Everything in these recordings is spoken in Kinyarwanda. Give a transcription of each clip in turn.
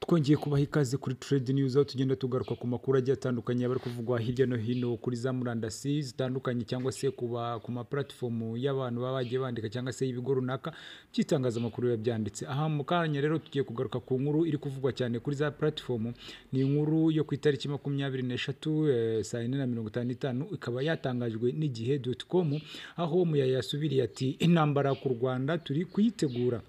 Twongeye kubaha ikaze kuri Trade News, aho tugenda tugaruka ku makuru agiye atandukanye aba ari kuvugwa hirya no hino kuri za murandasi zitandukanye, cyangwa se kuba ku ma platform y'abantu baba bagiye bandika, cyangwa se y'ibigo runaka by'itangazamakuru biba byanditse. Aha mu kanya rero tugiye kugaruka ku nkuru iri kuvugwa cyane kuri za platform. Ni inkuru yo ku itariki 23, saa 4:55, ikaba yatangajwe n'igihe.com, aho Muyaya yasubiriye ati: "Intambara ku Rwanda turi kuyitegura."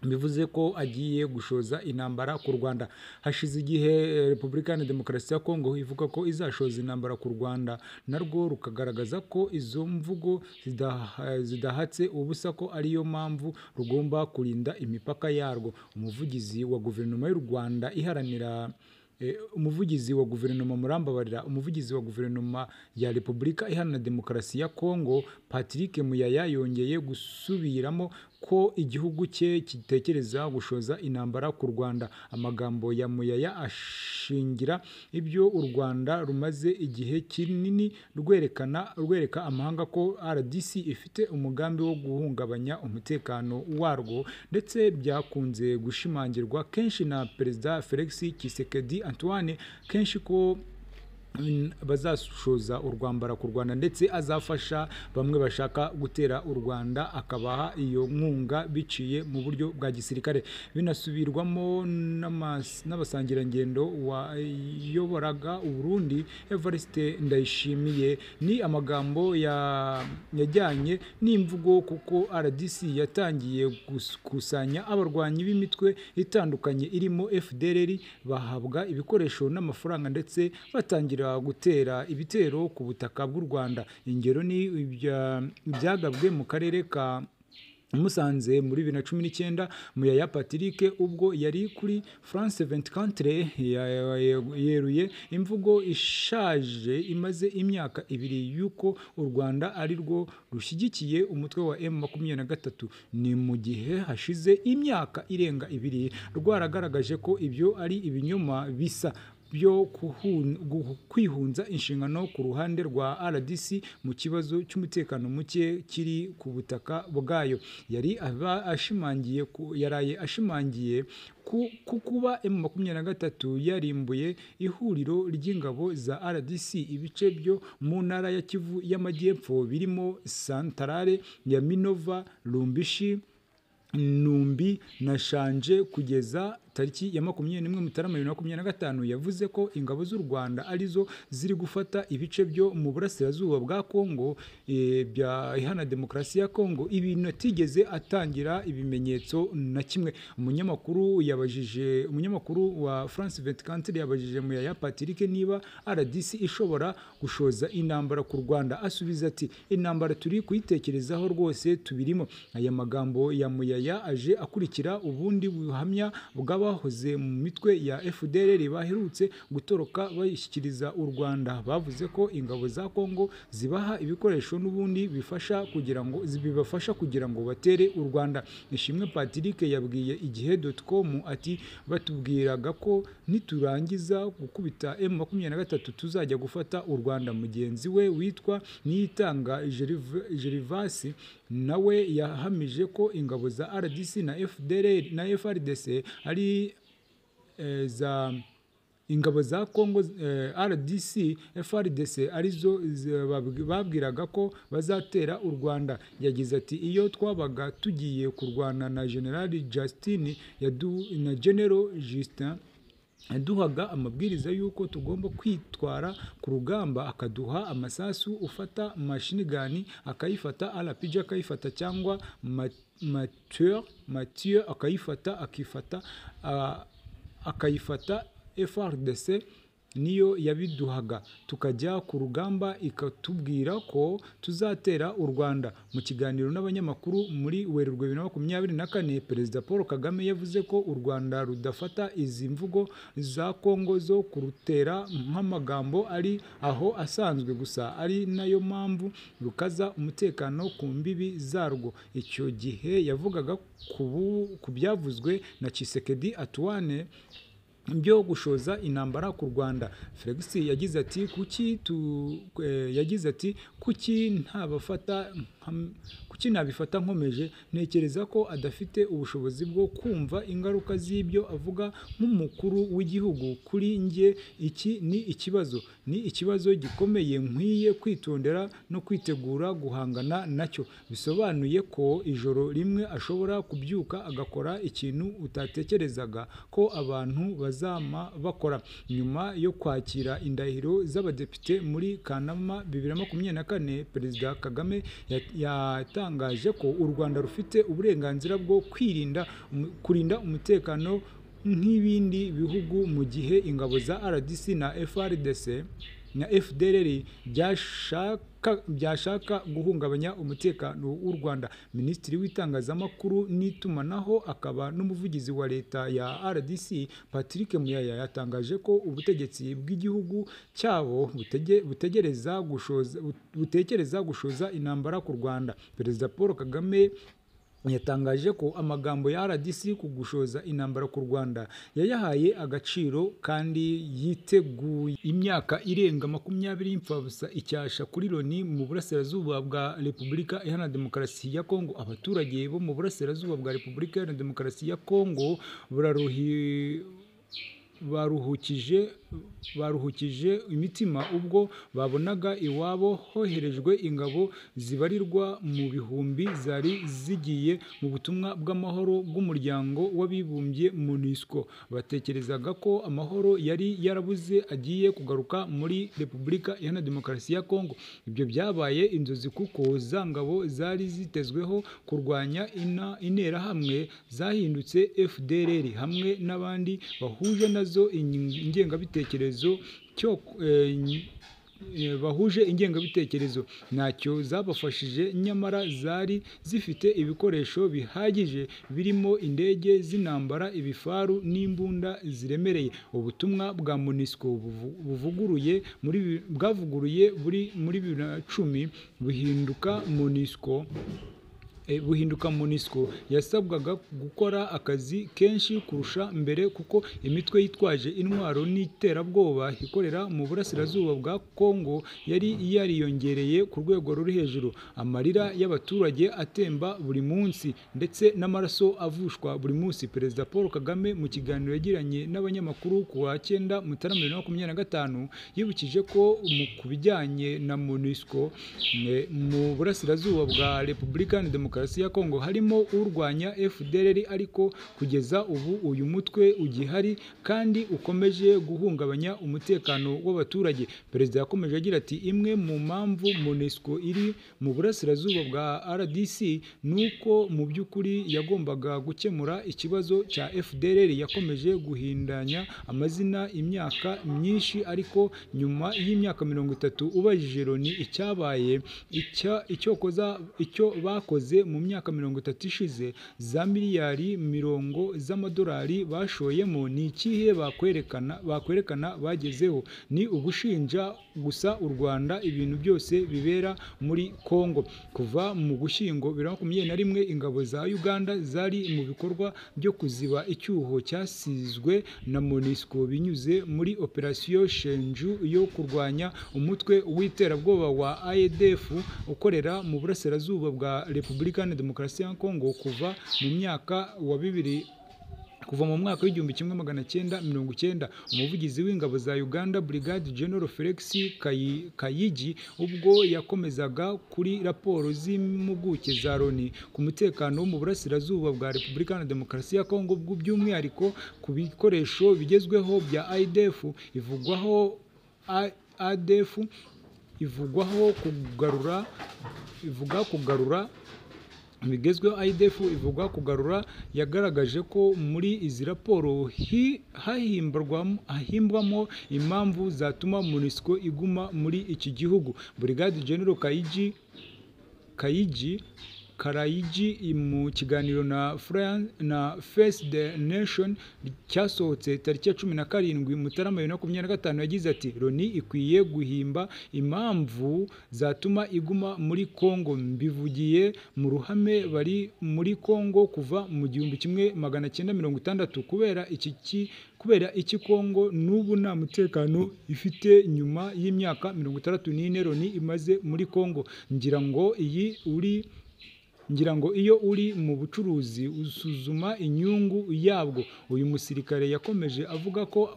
Bivuze ko agiye gushoza intambara ku Rwanda. Hashize igihe Repubulika Iharanira Demokarasi ya Kongo ivuga ko izashoza intambara ku Rwanda, narwo rukagaragaza ko izo mvugo zidahatse ubusa, ko ariyo mpamvu rugomba kurinda imipaka yarwo. Umuvugizi wa guverinoma y'u Rwanda iharanira umuvugizi wa guverinoma, murambabarira, umuvugizi wa guverinoma ya Repubulika Iharanira Demokarasi ya Kongo, Patrick Muyaya, yongeye gusubiramo ko igihugu cye gitekereza gushoza intambara ku Rwanda. Amagambo ya Muyaya ashingira ibyo u Rwanda rumaze igihe kinini rwerekana, rwereka amahanga ko RDC ifite umugambi wo guhungabanya umutekano warwo, ndetse byakunze gushimangirwa kenshi na Perezida Felix Tshisekedi Antoine kenshi ko bazashoza urwambara ku Rwanda, ndetse azafasha bamwe bashaka gutera u Rwanda, akabaha iyo nkunga biciye mu buryo bwa gisirikare. Binasubirwamo n'abasangirangendo wayoboraga Uburundi, Evariste Ndayishimiye. Ni amagambo yajyanye n'imvugo, kuko RDC yatangiye gukusanya abarwanyi b'imitwe itandukanye irimo FDLR, bahabwa ibikoresho n'amafaranga, ndetse batangira gutera ibitero ku butaka bw'u Rwanda. Ingero ni ibyagabwe mu karere ka Musanze muri 2019. Muyaya Patrick, ubwo yari kuri France 24, yeruye imvugo ishaje imaze imyaka 2 y'uko u Rwanda ari rwo rushyigikiye umutwe wa M23. Ni mu gihe hashize imyaka irenga 2 rwaragaragaje ko ibyo ari ibinyoma bisa byo kwihunza inshingano ku ruhande rwa RDC mu kibazo cy'umutekano muke kiri ku butaka bwayo. Yari aba ashimangiye yaraye ashimangiye ku kuba M23 yarimbuye ihuriro ry'ingabo za RDC ibice byo mu ntara ya Kivu y'Amajyepfo birimo Santarare ya Minova, Lumbishi, Numbi na Shanje kugeza tariki ya 21 Mutarama 2025. Yavuze ko ingabo z'u Rwanda arizo ziri gufata ibice byo mu burasirazuba bwa Kongo, bya Iharanira Demokarasi ya Kongo, ibintu atigeze atangira ibimenyetso na kimwe. Umunyamakuru yabajije, umunyamakuru wa France 24 yabajije Muyaya Patrick niba RDC ishobora gushoza intambara ku Rwanda, asubiza ati: "Intambara turi kuyitekerezaho rwose, tubirimo." Aya magambo ya Muyaya aje akurikira ubundi buhamya bw'abahoze mu mitwe ya FDLR baherutse gutoroka bayishyikiriza u Rwanda. Bavuze ko ingabo za Kongo zibaha ibikoresho n'ubundi bifasha kugira ngo bibafasha kugira ngo batere u Rwanda. Ishimwe Patrick yabwiye igihe.com ati: "Batubwiraga ko niturangiza gukubita M23 tuzajya gufata u Rwanda." Mugenzi we witwa Niyitanga Gervas nawe yahamije ko ingabo za RDC na FDLR na FARDC ari za ingabo za Kongo, RDC, FARDC arizo babwiraga ko bazatera u Rwanda. Yagize ati: "Iyo twabaga tugiye kurwana na General Justin na General Justin, yaduhaga amabwiriza y'uko tugomba kwitwara ku rugamba, akaduha amasasu, ufata machine gun akayifata, RPG akayifata, cyangwa Mathieu akayifata, akifata akayifata. FARDC niyo yabiduhaga, tukajya ku rugamba, ikatubwira ko tuzatera u Rwanda." Mu kiganiro n'abanyamakuru muri Werurwe 2024, Perezida Paul Kagame yavuze ko u Rwanda rudafata izi mvugo za Kongo zo kurutera nk'amagambo ari aho asanzwe gusa, ari nayo mpamvu rukaza umutekano ku mbibi zarwo. Icyo gihe yavugaga ku byavuzwe na Tshisekedi Antoine. byo gushoza intambara ku Rwanda. Felix yagize ati kuki ntabafata kuki nabifata nkomeje, ntekereza ko adafite ubushobozi bwo kumva ingaruka z'ibyo avuga nk'umukuru w'igihugu. Kuri njye iki ni ikibazo, ni ikibazo gikomeye nkwiye kwitondera no kwitegura guhangana nacyo. Bisobanuye ko ijoro rimwe ashobora kubyuka agakora ikintu utatekerezaga ko abantu bazama bakora. Nyuma yo kwakira indahiro z'abadepite muri Kanama 2024, Perezida Kagame yatangaje ko u Rwanda rufite uburenganzira bwo kurinda umutekano nk'ibindi bihugu mu gihe ingabo za RDC na FARDC na FDLR byashaka guhungabanya umutekano w'u Rwanda. Minisitiri w'itangazamakuru n'itumanaho akaba n'umuvugizi wa leta ya RDC Patrick Muyaya yatangaje ko ubutegetsi bw'igihugu cyabo butekereza gushoza intambara ku Rwanda. Perezida Paul Kagame yatangaje ko amagambo ya RDC ku gushoza intambara ku Rwanda yayahaye agaciro kandi yiteguye. Imyaka irenga 20 y'imfabusa icyasha kuri Loni mu burasirazuba bwa Repubulika Iharanira Demokarasi ya Kongo. Abaturage bo mu burasirazuba bwa Repubulika Iharanira Demokarasi ya Kongo baruhukije imitima ubwo babonaga iwabo hoherejwe ingabo zibarirwa mu bihumbi zari zigiye mu butumwa bw'amahoro bw'umuryango w'abibumbye MONUSCO. Batekerezaga ko amahoro yari yarabuze agiye kugaruka muri Repubulika Iharanira Demokarasi ya Kongo. Ibyo byabaye inzozi kuko za ngabo zari zitezweho kurwanya interahamwe zahindutse FDLR hamwe n'abandi bahuje nazo ingengabitekerezo bahuje ingengabitekerezo ntacyo zabafashije, nyamara zari zifite ibikoresho bihagije birimo indege z'intambara, ibifaru n'imbunda ziremereye. Ubutumwa bwa MONUSCO bwavuguruye buri muri 2010 buhinduka MONUSCO yasabwaga gukora akazi kenshi kurusha mbere kuko imitwe yitwaje intwaro n'iterabwoba ikorera mu burasirazuba bwa Kongo yari yariyongereye ku rwego ruri hejuru. Amarira y'abaturage atemba buri munsi ndetse n'amaraso avushwa buri munsi. Perezida Paul Kagame mu kiganiro yagiranye n'abanyamakuru ku wa 9 Mutarama 2025 yibukije ko ku bijyanye na MONUSCO mu burasirazuba bwa Repubulika Demokarasi ya Kongo harimo urwanya FDLR, ariko kugeza ubu uyu mutwe ugihari kandi ukomeje guhungabanya umutekano w'abaturage. Perezida yakomeje agira ati imwe mu mpamvu MONUSCO iri mu burasirazuba bwa RDC nuko mu by'ukuri yagombaga gukemura ikibazo cya FDLR yakomeje guhindanya amazina imyaka myinshi, ariko nyuma y'imyaka 30 ubajije Loni icyabaye icyo bakoze mu myaka 30 ishize, za miliyari 100 z'amadolari bashoyemo ni ikihe bakwerekana bagezeho? Ni ugushinja gusa u Rwanda ibintu byose bibera muri Kongo. Kuva mu Gushyingo 2021 ingabo za Uganda zari mu bikorwa byo kuziba icyuho cyasizwe na MONUSCO binyuze muri Operation Shenju yo kurwanya umutwe w'iterabwoba wa ADF ukorera mu burasirazuba bwa Repubulika Demokarasi ya Kongo kuva mu myaka wa 2000. Kuva mu mwaka w'1990 umuvugizi w'ingabo za Uganda Brigade General Felix Kayigi ubwo yakomezaga kuri raporo z'impuguke za Loni ku mutekano wo mu burasirazuba bwa Repubulika Demokarasi ya Kongo by'umwihariko ku bikoresho bigezweho bya ADF ivugwaho ADF ivugwaho kugarura ivuga kugarura bigezweho IDF ivuga kugarura yagaragaje ko muri izi raporo hahimbwamo impamvu zatuma MONUSCO iguma muri iki gihugu. Brigade General Kayigi Karayiji mu kiganiro na Face the Nation cyasohotse tariki ya 17 Mutarama 2025 yagize ati Loni ikwiye guhimba impamvu zatuma iguma muri Kongo. Mbivugiye mu ruhame, bari muri Kongo kuva mu 1960 kubera iki Kongo n'ubu nta mutekano ifite nyuma y'imyaka 64 Loni imaze muri Kongo. Ngira ngo iyo uri mu bucuruzi usuzuma inyungu yabwo. Uyu musirikare yakomeje avuga ko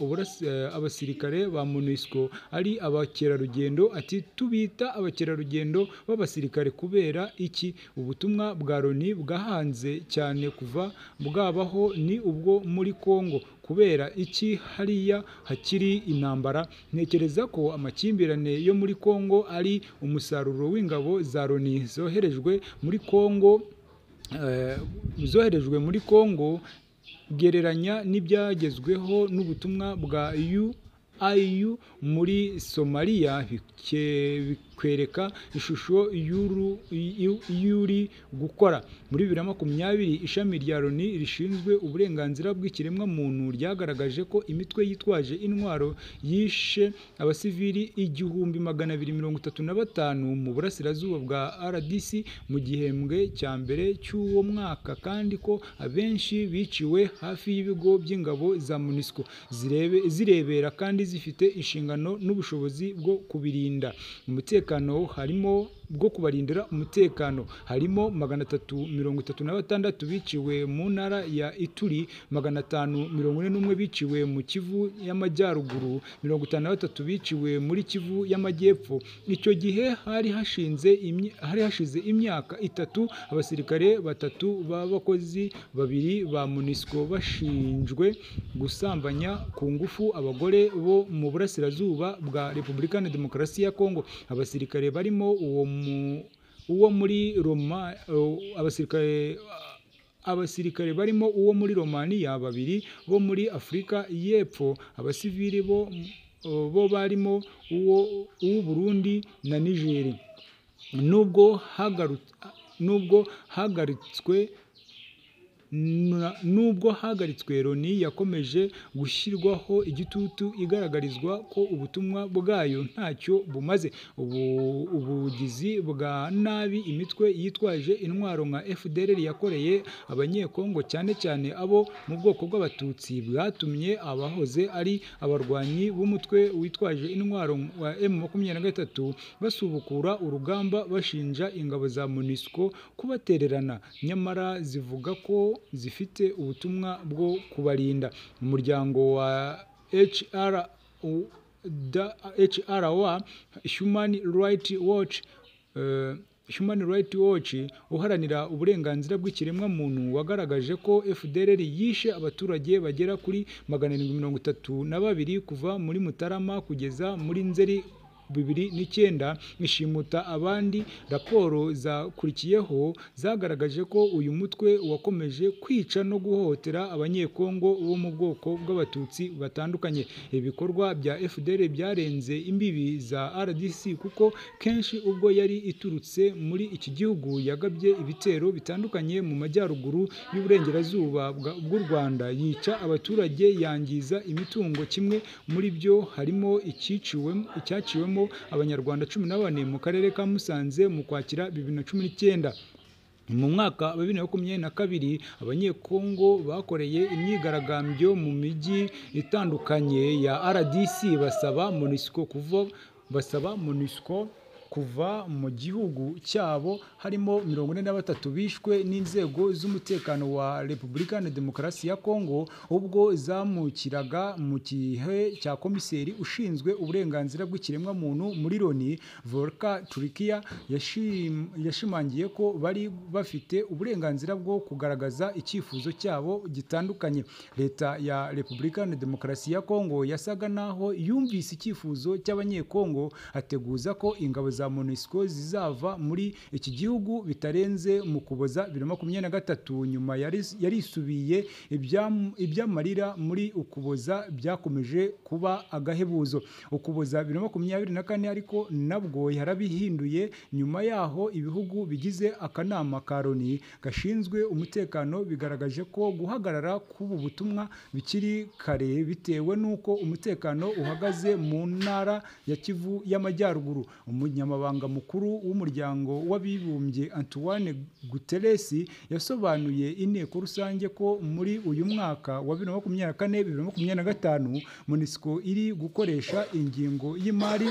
abasirikare ba MONUSCO ari abakerarugendo. Ati tubita abakerarugendo b'abasirikare kubera iki? Ubutumwa bwa Loni bwahanze cyane kuva bwabaho ni ubwo muri Kongo. Kubera iki hariya hakiri intambara? Ntekereza ko amakimbirane yo muri Kongo ari umusaruro w'ingabo za Loni zoherejwe muri Kongo gereranya n'ibyagezweho n'ubutumwa bwa UIU muri Somalia, bikwereka ishusho y'uri gukora. Muri 2020 ishami rya Loni rishinzwe uburenganzira bw'ikiremwamuntu ryagaragaje ko imitwe yitwaje intwaro yishe abasivili 1235 mu burasirazuba bwa RDC mu gihembwe cya mbere cy'uwo mwaka, kandi ko abenshi biciwe hafi y'ibigo by'ingabo za MONUSCO zirebera kandi zifite inshingano n'ubushobozi bwo kubirinda umutekano. Harimo bwo kubarindira umutekano harimo 336 biciwe mu ntara ya Ituri, 541 biciwe mu Kivu y'Amajyaruguru, 53 biciwe muri Kivu y'Amajyepfo. Icyo gihe hari hashize imyaka 3 abasirikare 3 b'abakozi 2 ba MONUSCO bashinjwe gusambanya ku ngufu abagore bo mu burasirazuba bwa Repubulika na Demokarasi ya Kongo. Abasirikare barimo uwo muri Roma abasirikare barimo uwo muri Romania, 2 bo muri Afurika y'Epfo, abasivili bo barimo uwo Burundi na Niger. Nubwo hagaritswe Loni yakomeje gushyirwaho igitutu igaragarizwa ko ubutumwa bwayo ntacyo bumaze. Ubugizi bwa nabi imitwe yitwaje intwaro nka FDLR yakoreye abanyekongo cyane cyane abo mu bwoko bw'abatutsi bwatumye abahoze ari abarwanyi b'umutwe witwaje intwaro wa M23 basubukura urugamba bashinja ingabo za MONUSCO kubatererana, nyamara zivuga ko zifite ubutumwa bwo kubarinda. Umuryango wa HRW Human Rights Watch uharanira uburenganzira bw'ikiremwamuntu wagaragaje ko FDLR yishe abaturage bagera kuri 732 kuva muri Mutarama kugeza muri Nzeri 2009, ishimuta abandi. Raporo zakurikiyeho zagaragaje ko uyu mutwe wakomeje kwica no guhohotera abanyekongo bo mu bwoko bw'abatutsi batandukanye. Ibikorwa bya FDLR byarenze imbibi za RDC kuko kenshi ubwo yari iturutse muri iki gihugu yagabye ibitero bitandukanye mu majyaruguru y'uburengerazuba bw'u Rwanda, yica abaturage, yangiza imitungo. Kimwe muri byo harimo icyaciwemo Abanyarwanda 14 mu karere ka Musanze mu Kwakira 2019. Mu mwaka wa 2022 abanyekongo bakoreye imyigaragambyo mu mijyi itandukanye ya RDC basaba MONUSCO kuva mu gihugu cyabo. Harimo 43 bishwe n'inzego z'umutekano wa Repubulika na Demokarasi ya Kongo ubwo zamukiraga mu gihe cya komiseri ushinzwe uburenganzira bw'ikiremwamuntu muri Loni Volker Turk yashimangiye ko bari bafite uburenganzira bwo kugaragaza icyifuzo cyabo gitandukanye. Leta ya Repubulika na Demokarasi ya Kongo yasaga naho yumvise icyifuzo cy'abanyekongo, ateguza ko ingabo za MONUSCO zizava muri iki gihugu bitarenze mu Kuboza 2023. Nyuma yarisubiye iby'amarira muri Ukuboza byakomeje kuba agahebuzo. Ukuboza 2024 ariko nabwo yarabihinduye. Nyuma yaho ibihugu bigize akanama ka Loni gashinzwe umutekano bigaragaje ko guhagarara k'ubu butumwa bikiri kare bitewe n'uko umutekano uhagaze mu ntara ya Kivu y'Amajyaruguru. Umunyamabanga mukuru w'umuryango w'abibumbye Antoine Guterres yasobanuye inteko rusange ko muri uyu mwaka wa 2024-2025 MONUSCO iri gukoresha ingingo y'imari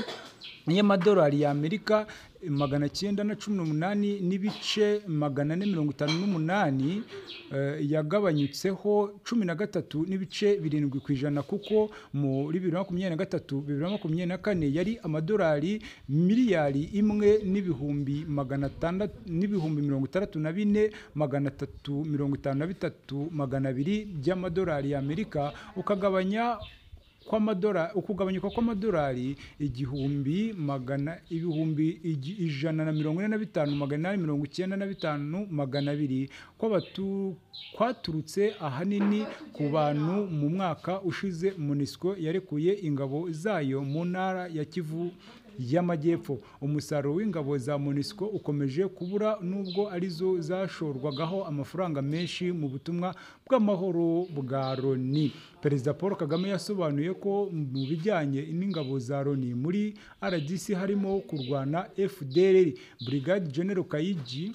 y'amadolari y'Amerika 918.458, yagabanyutseho 13.7% kuko muri 2023-2024 yari amadolari miliyari 1 n'ibihumbi 600 n'ibihumbi 64 353 200 by'amadolari y'Amerika. Ukugabanyuka kw'amadolari igihumbi magana ibihumbi 145 895 200 kwaturutse ahanini ku bantu mu mwaka ushize MONUSCO yarekuye ingabo zayo mu ntara ya Kivu y'Amajyepfo. Umusaruro w'ingabo za MONUSCO ukomeje kubura nubwo arizo zashorwagaho amafaranga menshi mu butumwa bw'amahoro bwa Loni. Perezida Paul Kagame yasobanuye ko mu bijyanye n'ingabo za Loni muri RDC harimo kurwana FDLR. Brigade General Kayigi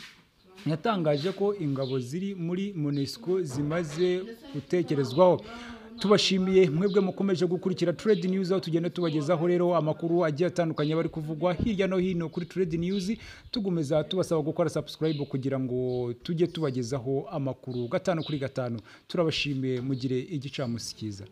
yatangaje ko ingabo ziri muri MONUSCO zimaze gutekerezwaho. Tubashimiye mwebwe mukomeje gukurikira Trade News, aho tugenda tubagezaho rero amakuru agiye atandukanye bari kuvugwa hirya no hino kuri Trade News. Tugumeza tubasaba gukora subscribe kugira ngo tujye tubagezaho amakuru gatanu kuri gatanu. Turabashimiye, mugire igicamunsi cyiza.